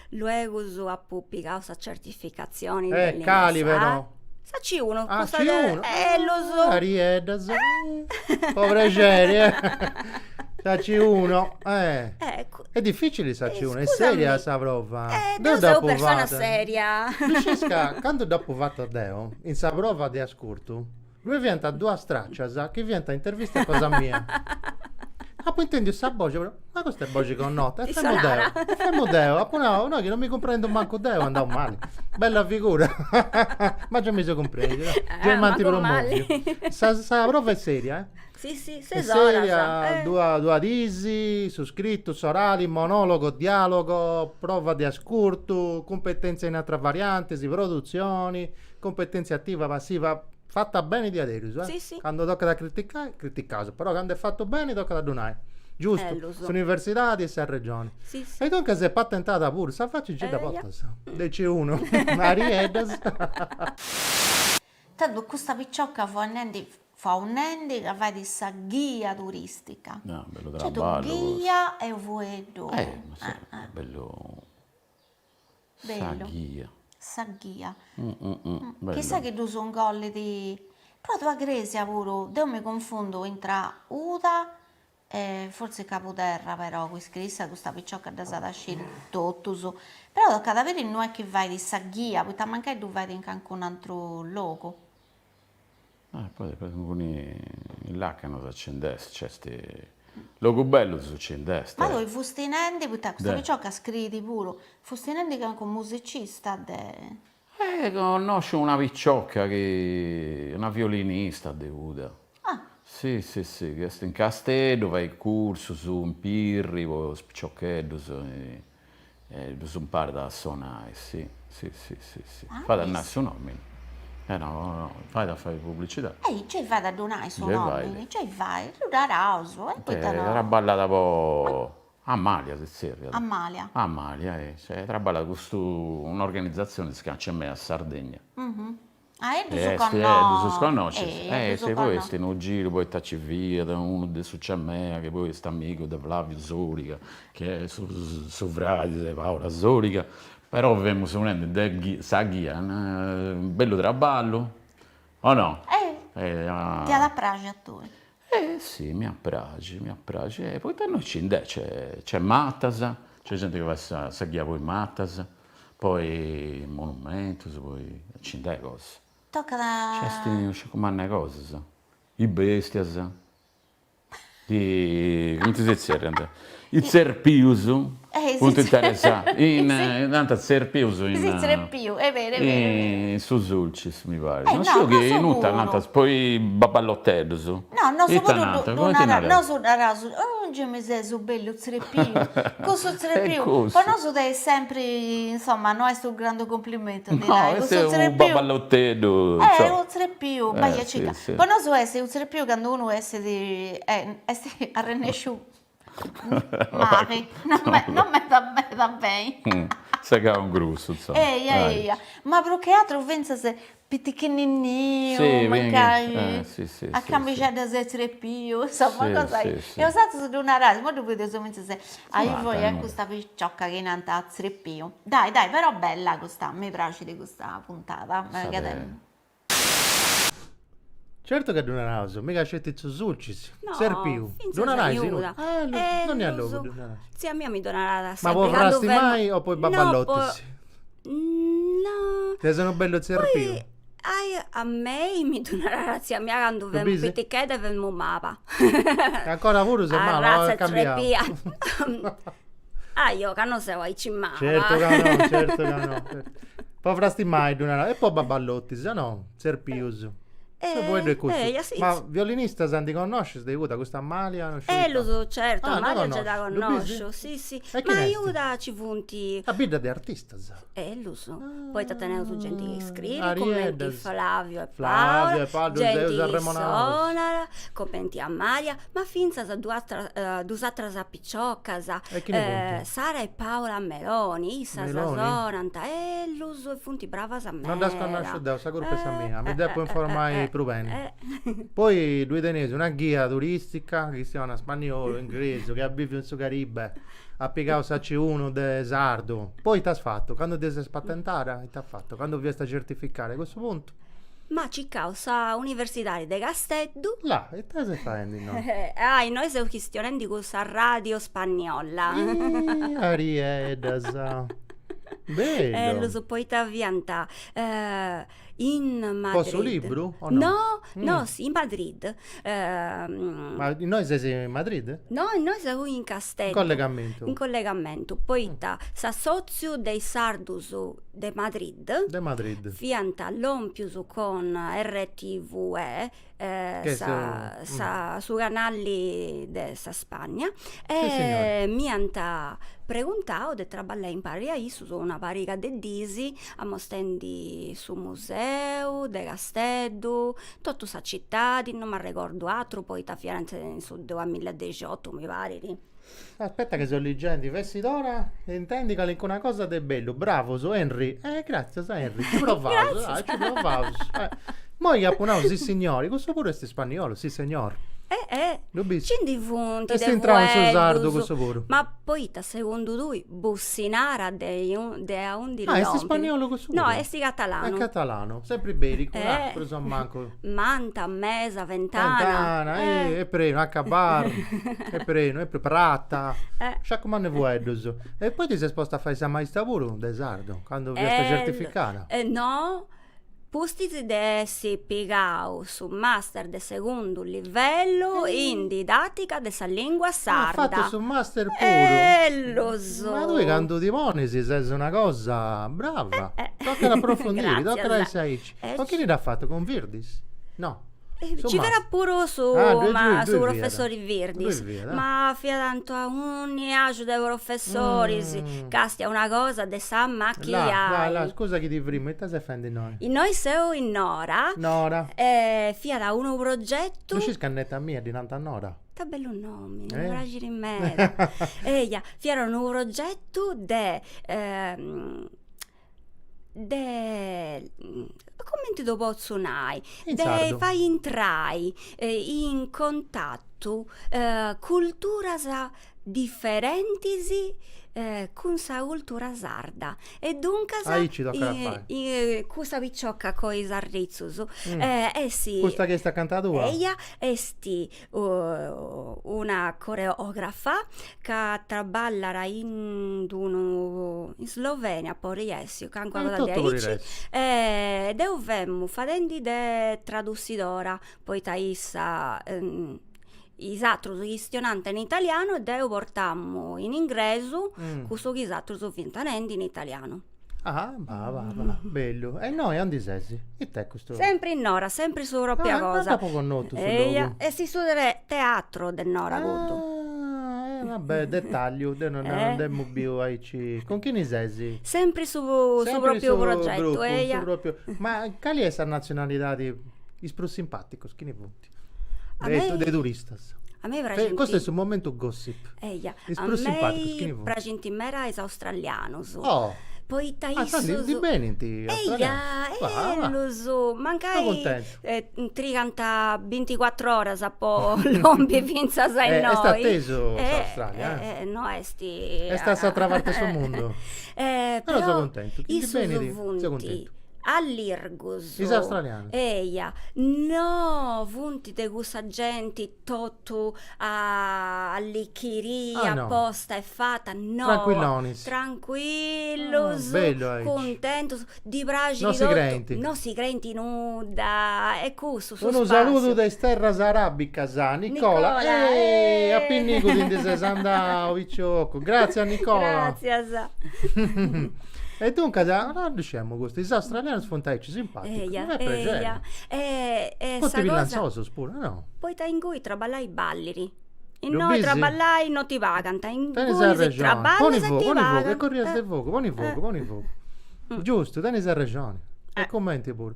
Luegus apu pigau sa certificatzioni de lingua cali però? Sa C1, Ah, cussa de C1. Ellus. Arieddas. Po prexeri, eh. Sa C1, eh. Eccu. Est difficili sa C1, est seria sa prova. Eh, deu seu persona seria. Ddu scis ca candu dd'apu fata deu, in sa prova de ascurtu, Ddue fiant duas tràcias chi fiant intervista cosa mia. Apu intendiu sa boxi, però, ma custa est boxi connota, e femu deu, e femu deu, apu nau, no, chi non mi cumprendu mancu deu, andau mali. Bella figura. Ma già mi seu cumprendiu, giai m'ant promoviu. Sa sa prova est seria, eh. Si, si, ses oras. Est seria, duas dis, su scritu, s'orali, monologo, dialogo, prova de ascurtu, cumpetenzia in atras variantis, produtzioni, Cumpetèntzia ativa, passiva, fata beni diaderus, eh? Sì, sì. Candu tocat a criticai, criticaus, però candu est fatu beni tocat a ddu nai. Giustu, Ellus. s'universidadi e sa regioni. Sì, sì. E duncas est patentada puru, sa faci gei dda Eia. portas. De C1, Marieddas. Tandu custa picioca fut nendi, fut nendi ca fait sa ghia turistica. No, bellu Certu, traballu custu. ghia est u' fueddu. Eh, ma sì, bellu. Sa ghia. Sa ghia. Chissà chi ddus ingollit. Però ddoi at cresia puru, deu mi cunfundu intra Uda e fortzis Cabuderra però, cun is custa picioca ddas at a sciri totus. Però tocat a biri innui est chi fait sa ghia, poita mancai ddu fait in cancunu atru logu. Ah, poi cun is làcanas ci nd'est, nc'est logu bellus ci nd'est. Ma tui fusti nendi, poita custa picioca scriit puru, fusti nendi calincunu musicista de. Eh, connosciu una picioca chi, una violinista de Uda. Ah. Si, si, si, chi est in Casteddu, fait cursus in Pirri po is piciocheddus e ddus imparat a sonai, si, si, si, si, si. Fait a nai su nomini. Eh no, no, fait a fai publicidadi. Ei, gei fait a ddu nai su nomini, gei fait, ddu naraus, e poita no. Traballat po Amalia si zerriat. Amalia. Amalia, eh, traballat custu, un'organizatzioni si chiamat Cemea Sardegna. Ah, e ddus connoscis? Ddus connoscis? Eh, si poi est unu giru, poita ci fiat unu de su Cemea chi poi est amigu de Flaviu Soriga, chi est su su fradi de Paola Soriga, però femus unendi de sa ghia, bellu traballu, o no? Eh, t'iat a praxi a tui? Eh si, m'iat praxi, m'iat praxi, e poita innoi ci nd'est, c'est c'est matas, c'est genti chi fait sa sa ghia po is matas, po is monumentus, po i ci nd'est cosa. Tocat a. Nc'est unu sciacu mannu 'e cosas, is bestias, cumenti si zerriant, is tzerpius, funt interessantis, in nant tzerpius in. Is tzerpius, est beru, est beru. In su Sulcis, mi parit. Non sciu chi in Uta nant po is babballoteddus. No, nosu puru ddu naraus, nosu naraus, oh mi ses u' bellu tzrepiu, cussu tzrepiu, po nosu est sempri, insoma, no est unu grandu cumplimentu a ddi nai, cussu tzrepiu. No, est u' baballoteddu. Eh, unu tzrepiu, bai a circa. Po nosu est unu tzrepiu candu unu essit, est arrennesciu mali, no meda meda beni. Segau in grussu, insoma. Eia, eia, ma prus che atru fintzas pitichinninniu, mancai a cambixeddas de tzrepiu, insoma cosa aici. E 'osatrus ddu narais, imoi ddu bideus fintzas a innoi a custa picioca chi nant tzrepiu. Dai, dai, però bella custa, mi praxit custa puntada. Certu ca ddu naraus, miga sceti su Sulcis, No, tzerpiu, ddu fintzas narais in in Uda. Eh, dònnia logu ddu naraus. Tzia mia mi ddu narat Ma po sempri candu femu frastimai o po is No, po babballotis? No. Ses unu bellu tzerpiu. Poi ai a mei mi ddu narat tzia mia candu femu pitichedda e femu maba. E ancora puru ses maba o est cambiau? Arratza 'e tzrepia. Aio, ca no seu aici maba. Certu ca no, certu ca no. Po frastimai ddu narat, e po babballotis, o no? Tzerpius. Su fueddu est cussu. Ma violinistas ndi connoscis de Uda, custa Amalia no sciu ita? Ellus, certu, Amalia gei dda connosciu, si si. Ma in Uda ci funt. Una bidda de artistas. Ellus, poita teneus genti chi scririt, cumenti Flavio e Paola, genti chi sonat, cumenti Amalia, ma fintzas duas ateras piciocas, Sara e Paola Meloni, issas sonant, ellus, e funt bravas meda. Non ddas connosciu deu, sa curpa est sa mia, mi depu informai prus beni. Poi ddui teneus una ghia turistica chi chistionat spanniolu, ingresu, chi at biviu in su Caribe, at pigau sa C1 de sardu. Poi ita as fatu? Candu ti ses patentada ita as fatu? Candu fiasta certificada? Cussu puntu? M'at circau sa Universidadi de Casteddu. Là, ita ses faendi innoi? Ah, innoi seu chistionendi cun sa radio spanniola. Ih, arieddas. Bellu. Ellus, poita fiant in Madrid. Po su libru o no? No, no, in Madrid. Ma innoi ses in Madrid? No, innoi seu in Casteddu. In collegamentu. In collegamentu, poita s'assotziu de is sardus de Madrid. De Madrid. Fiant lompius con RTVE, sa sa su canali de sa Spagna e m'iant preguntau de traballai impari a issus una pariga de dis amostendi su museu de Casteddu, totu sa citadi, non m'arregordu atru poita fiant in su duamilladexiotu mi parit. Aspetta che seu ligendi, fessit ora de intendi calincuna cosa de bellu, bravus Henry, eh gratzias Henry, ci provaus, ah ci provaus, eh. Moi chi apu nau sissignori, cussu puru est spanniolu, si señor. Eh eh, Ddu bis? Ci ndi funt Est de intrau in su sardu fueddus, cussu puru. ma poita segundu tui Bussinara de de aundi Ah, est spanniolu cussu puru? No, est catalanu. Est catalanu, sempri ibericu, ah, prus o mancu. Manta, mesa, ventana. Ventana, eh, est prenu, acabar, est prenu, est prenu, prata, sciacu mannu 'e fueddus. E poi ti ses posta a fai sa maista puru de sardu, candu fiasta certificada. No, Pustis de essi pigau su master de segundu livellu in didàtica de sa lìngua sarda. Ah, fatu su master puru? Ellus! Ma tui candu ti ponis ses una cosa brava. Tocat a aprofundiri, tocat a essi aici. Cun chini dd'as fatu, cun Virdis? No. Ci fiat puru su ma su professori Virdis, ma fiat antu unu niaxu de professoris, castia una cosa de s'amachiai. La la scusa chi ti frimu, ita ses fendi innoi? Innoi seu in Nora. Nora. E fiat unu progetu. Ddu scis ca neta mia ddi nant Nora? Ita bellu nomini, mi praxit meda. Eia, fiat unu progetu de de cumenti ddu potzu nai, de fai intrai in contattu culturas diferentis cun sa cultura sarda e duncas Aici tocat a fai. Custa picioca cun is arritzus est Custa chi est acanta tua? Eia est una coreografa ca traballat in d'unu in Slovenia podit essi o calincuna cosa de aici e deu femu fadendi de tradussidora poita issa is atrus chistionant in italianu e deu portamu in ingresu cussu chi is atrus fiant nendi in italianu Ah, va, va, va, bellu. E innoi aundi ses? It'est custu? Sempri in Nora, sempri su propria ah, cosa. Non dd'apo connotu su logu. Est su teatro de Nora cuddu. Ah, eh, vabbè, dettagliu, deu non eh. dd'emu biu aici. Cun chini ses? Sempri su, su propriu progetu, eia. Su propriu. Ma cali est sa natzionalidadi is prus simpaticus, chini funt? De, de turistas. A mei praxint... Custu est su momentu gossip. Eia. Is prus simpaticus, chini funt? A mei praxint meda is australianus. Oh! Poita issus... Ah, ndi benint australianus? Eia, ellus, mancai trigant binticuatr'oras po lompi fintzas a innoi. Est atesu s'Australia, eh? No est... Est a s'atra parti 'e su mundu. Però seu cuntentu, chi ndi benit, seu cuntentu. Allirgus. Is australianus. Eia. No funt de cussa genti totu a allichiria, ah, no. posta e fata, no. Tranquillonis. Tranquillus, ah, bellu aici. cuntentus, ddi praxit No si creint. No si creint nudda, e cussu, su Unu saludu de is terras arabicas, Nicola. Nicola, eh, a pinnicu ti ndi ses andau, piciocu. Gratzias Nicola. Gratzias. E duncas, no ddu sciemu custu, is australianus funt aici simpaticus, Eia, mi fait prexeri. eia. E e Funt sa cosa pillantzosus puru, no? Poita ingui traballai ballit. Ddu Innoi bisi? traballai no ti pagant, Tenis ingunis arrexoni. traballas Poni e fogu, ti poni fogu, e pagant. corrias de fogu, poni fogu, poni fogu. Giustu, tenis arrexoni. E cumenti puru.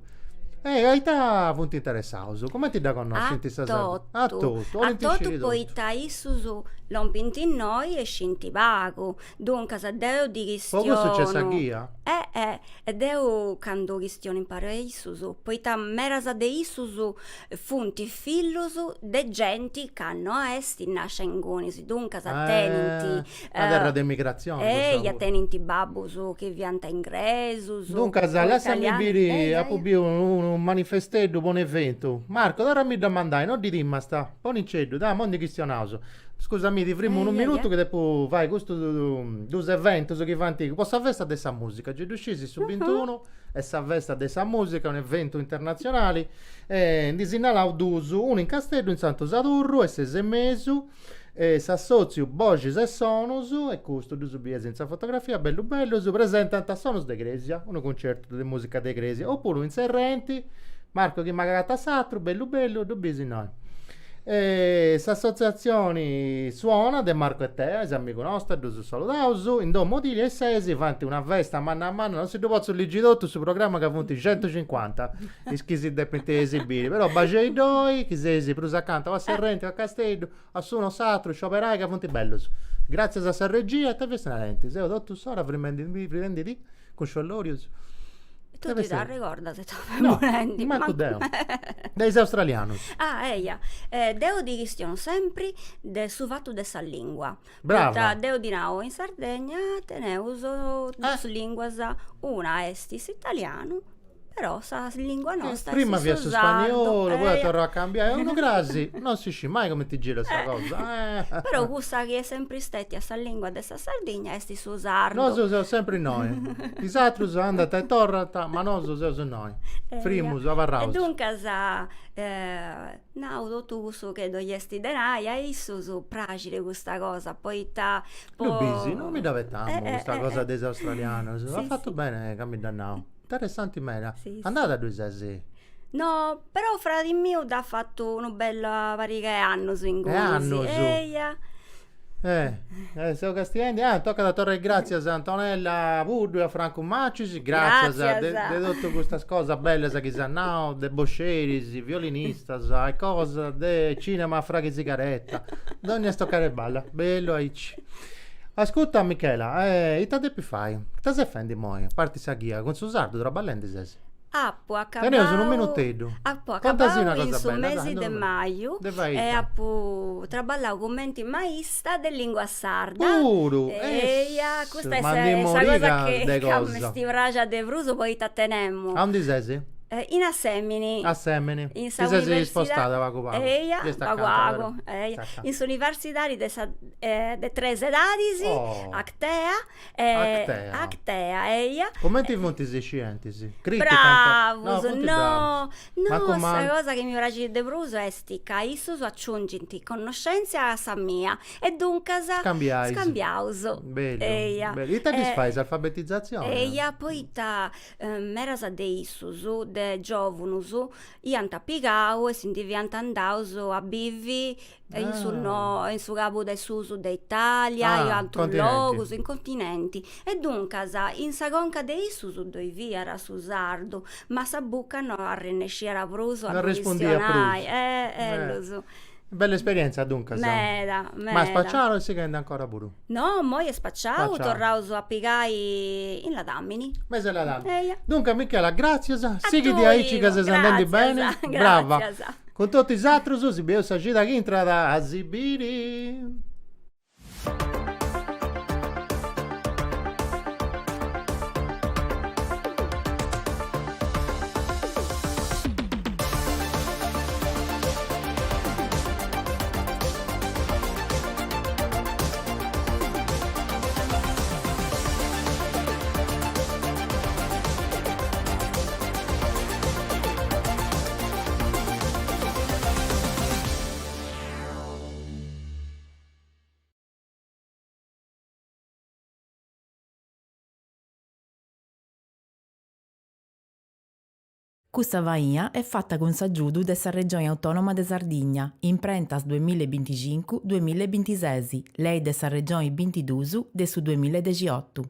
E ita funt interessaus? Cumenti dda connoscint sa Sardigna? A totu. A totu poita issus lompint innoi e scint pagu. Duncas deu ddi Po custu nc'est sa chistionu. ghia? Eh eh, e deu candu chistionu impari a issus, poita medas de issus funt fillus de genti ca no est nascia ingunis, duncas tenint Una terra de emigratzioni custa Eia, tenint babbus chi fiant ingresus Duncas, o lassami italianus. biri, Eia, apu eia. biu unu manifesteddu po un'eventu. Marco, torramiddu a mandai, no ddi timast. Poninceddu, dai, imoi ndi chistionaus. Scusami, ti frimu unu minutu chi depu fai custus dus eventus chi faint po sa festa de sa musica, gei ddu scisi, su bintunu est sa festa de sa musica, un'eventu internatzionali, e ndi sinnalaus dus, unu in Casteddu in Santu Sadurru, a is ses e mesu, e s'assotziu Boxis e Sonus, e custu ddus bieis in sa fotografia, bellu bellus, presentant Sonus de Cresia, unu cuncertu de musica de cresia, opuru in Serrenti, Marco chi m'agatat s'atru, bellu bellu, ddu bisi innoi. E s'assotziatzioni Suona de Marco e Tea, is amigus nostus, ddus saludaus, in domu Odilia a is sesi faint una festa manna manna, non si ddu potzu ligi totu su programma ca funt centucincuanta is chi si depint esibiri, però baxeiddoi chi seis prus acanta o a Serrenti o a Casteddu, a s'unu o s'atru, scioberai ca funt bellus. Gratzias a sa regia, ita fiast narendi, seu totu s'ora frimendi cun sciollorius. Tu ti dd'arregordas ita femu No, narendi? mancu deu. De is australianus. Ah, eia. Deu ddi chistionu sempri de su fatu de sa lingua. Brava. Poita deu ddi nau, in Sardegna teneus duas linguas, una est s'italianu Però sa lingua nosta est Prima fiat su su sardu. spagnolu, poi at torrau a cambiai, unu crasi non si scit mai cumenti girat sa cosa. Però cussa chi est sempri stetia sa lingua de sa Sardigna est su sardu. Nosu seus sempri innoi, is atrus andant e torrant, ma nosu seus innoi, frimus, abarraus. E duncas nau totu cussu chi ddoi est de nai, a issus praxit custa cosa, poita po. Ddu bisi, non mi dd'abetamu custa cosa de is australianus, at fatu beni ca mi dd'at nau. Interessanti meda. Andada ddui ses? No, però fradi miu dd'at fatu unu bella pariga 'e annus ingunis. E annus? Eia. Eh, seu castiendi. Ah, tocat a torrai gràtzias a Antonella Puddu e a Francu Macis, gràtzias de de totu custas cosas bellas chi s'at nau, de bosceris, violinistas e cosas de cinema a fragu 'e sigaretta. Dogna stoccada 'e balla, bellu aici. Ascurta Michela, e ita depis fai? Ita ses fendi immoi, a parti sa ghia, cun su sardu traballendi ses? Apu acabau Teneus unu minuteddu. Apu Contasi acabau una in cosa su bella, dai, mesi de maju De fai e ita? apu traballau cumenti maista de lingua sarda. Puru! Eia, custa est Ma ndi sa cosa morigas chi de ca cosa. m'est praxia de prus poita tenemu. Aundi ses? In Assemini. Assemini. In sa Ti ses universidadi. spostada pagu pagu. Eia, Est pagu acanta, pagu, però. eia. Est acanta. In s'universidadi de sa de tres edadis, Oh. Actea, Actea. Actea, eia. Cumenti funt is scientis? Criticant? Bravus, No, funt no, bravus. no, Mancu sa mali. cosa chi mi praxit de prus est ca issus aciungint connoscèntzia a sa mia e duncas Scambiais. scambiaus. Bellu, Eia. bellu. Ita ddis fais, alfabetizatzioni? Eia, poita Medas de issus, de giòvunus, iant pigau e si ndi fiant andaus a bivi in su no in su cabu de susu de Italia, in atrus logus, in continenti. E duncas in sa conca de issus ddoi fiat su sardu, ma sa buca no arrennesciat prus a ddu chistionai. Ellus. Bella esperienza duncas. Meda, meda. Ma spaciau o est sighendi ancora puru? No, immoi est spaciau, torraus a pigai in ladamini. Mesi 'e ladamini. Eia. Duncas Michela, gratzias, A sighi tui, diaici ca ses andendi beni, brava. Gratzias. Cun totu is atrus si bieus sa cida chi intrat, a si biri. Custa faina est fata cun s'agiudu de sa Regioni Autònoma de Sardigna, imprentas duamilla e binticincu, duamilla e bintises, Lei de sa Regioni bintiduus de su duamilla e dexiotu.